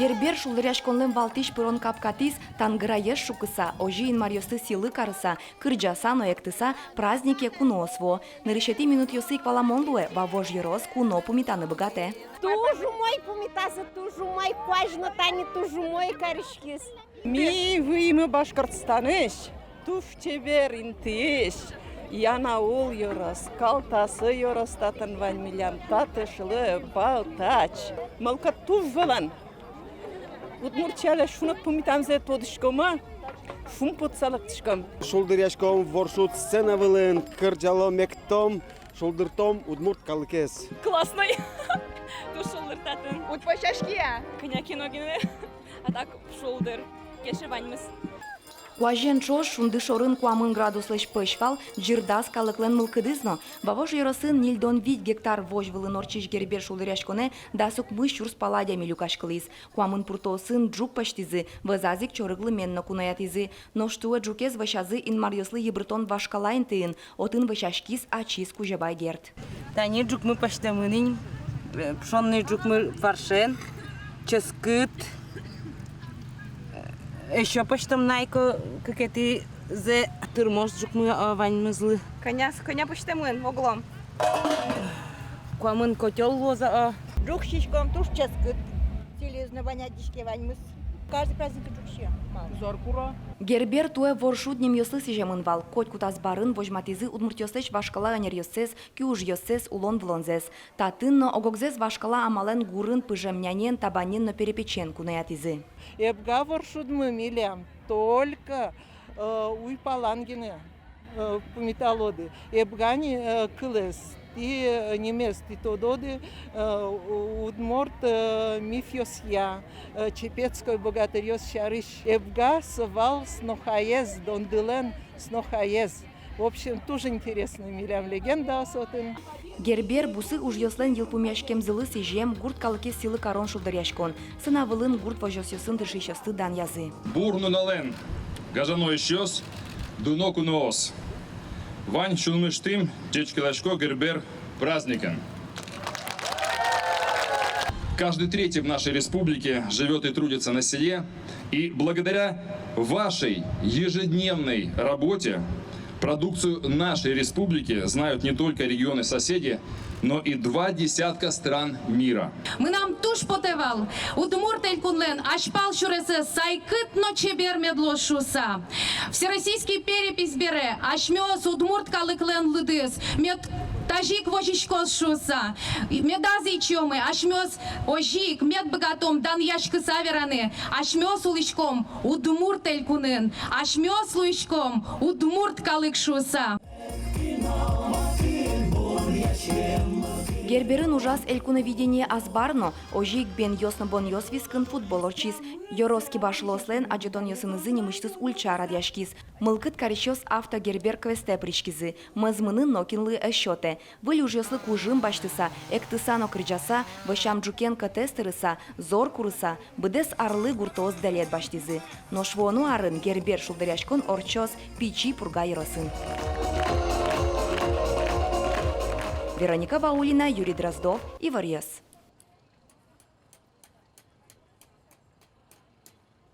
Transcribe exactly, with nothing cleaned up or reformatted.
Гербер шулдыръяськонлэн валтӥсь пырон капкатӥз тангыраез шуккыса, озьы инмаръёсты сӥлы карыса, кырӟаса но эктыса, празднике куноос вуо. Нырысетӥ минутъёсы ик валамон луэ: Вавож ёрос куно пумитаны быгатэ. Туж умой пумитазы, туж умой, куазь но тани туж умой кариськиз. Ми выйимы Башкортостанысь, туж чебер интыысь, Янаул ёрос, Калтасы ёрос татын вань милям, Татышлы, Балтач. Мылкыд туж вылын. Удмуртиялэсь шуныт пумитамзэ тодӥськомы, шумпотыса лыктӥськом. Шулдыръяськом воршуд сцена вылын, кырӟалом, эктом, шулдыртом удмурт калыкез. Классной. Туж шулдыр татын. Уд пӧсяськы-а? Кӧня ке но гинэ. А так шулдыр. Кельше ваньмыз. Куазен ӵош шунды шорын куамын градуслэсь пӧсь вал, ӟырдаз калыклэн мылкыдыз но. Вавож ёросын ньыльдон вить гектар возь вылын ортчись Гербер шулдыръяськонэ дас укмыс сюрс пала адями люкаськылӥз. Куамын пуртоосын ӝук пӧзьтӥзы, вӧзаз ик чорыг лымен но куноятӥзы. Нош туэ ӝукез вӧсязы инмаръёслы йыбыртон вашкала интыын, отын вӧсяськиз ачиз Кузебай Герд. Тани ӝукмы пӧзьтэмын ини, э, пшённый ӝукмы фаршен, ческыт, э, эшшо пӧзьтом на ик, кыкетӥзэ тырмоз ӝукмы, э, ваньмызлы. Кӧня, кӧня пӧзьтэмын оглом? Куамын котёл луоз, а. Ӝук сиськом, туж ческыт. Сӥлез но вань адӟиське ваньмыз. Каждый праздник ӝук сиё. Малы? Зор куро. Гербер туэ воршуд нимъёслы сӥземын вал. Котькуд азбарын возьматӥзы удмуртъёслэсь вашкала ӧнеръёссэс, киужъёссэс, улон-вылонзэс. Татын но ог-огзэс вашкала амалэн гурын, пыжем нянен, табанен но перепечен куноятӥзы. Эбга воршудмы милям только, э, уйпалан гинэ, э, пумиталоды. Эбга ни, э, кылэз, тӥ, э, нимез тӥ тододы, э, у-, удмурт, э, мифъёсъя, э, чепецкой богатырьёс сярысь. Эбга со вал снохаез, Дондылэн снохаез. В общем, туж интересный милям легендаос отын. Гербер бусы ужъёслэн йылпумъяськемзылы сӥзем гурт калыкез сӥлы карон шулдыръяськон. Сцена вылын гурт возёсъёсын тыршисьёсты данъязы. Бур нуналэн, гажано эшъёс, дуно куноос! Вань сюлмысьтым ӟечкыласько Гербер праздникын. Каждый третий в нашей республике живёт и трудится на селе, и благодаря вашей ежедневной работе продукцию нашей республики знают не только регионы-соседи, но и два десятка стран мира. Мынам туж потэ вал, Удмурт Элькунлэн азьпал сюресэз сайкыт но чебер мед луоз шуыса. Всероссийский перепись бере асьмеос удмурт калыклэн лыдыз мед тазьы ик возиськоз шуыса. Медаз ичиомы, асьмеос озьы ик мед быгатом данъяськыса вераны: асьмеос улӥськом Удмурт Элькунын, асьмеос луиськом удмурт калык шуыса. Герберын ужаз Элькуновидение азбар но. Озьы ик бенъёс но бонъёс вискын футбол ортчиз. Ёрос кибашлыослэн адӟытонъёсынызы нимысьтыз ульча радъяськиз. Мылкыд карисьёс «Авто Гербер» квестэ пыриськизы. Мӧзмыны нокинлы ӧз сётэ. Выль ужъёслы кужым басьтыса, эктыса но кырӟаса, вӧсям ӝукен кӧтэз тырыса, зор курыса, быдэс арлы гуртоос дэлет басьтӥзы. Нош вуоно арын Гербер шулдыръяськон ортчоз Пичи Пурга ёросын. Вероника Ваулина, Юрий Дроздов, «Иворъёс».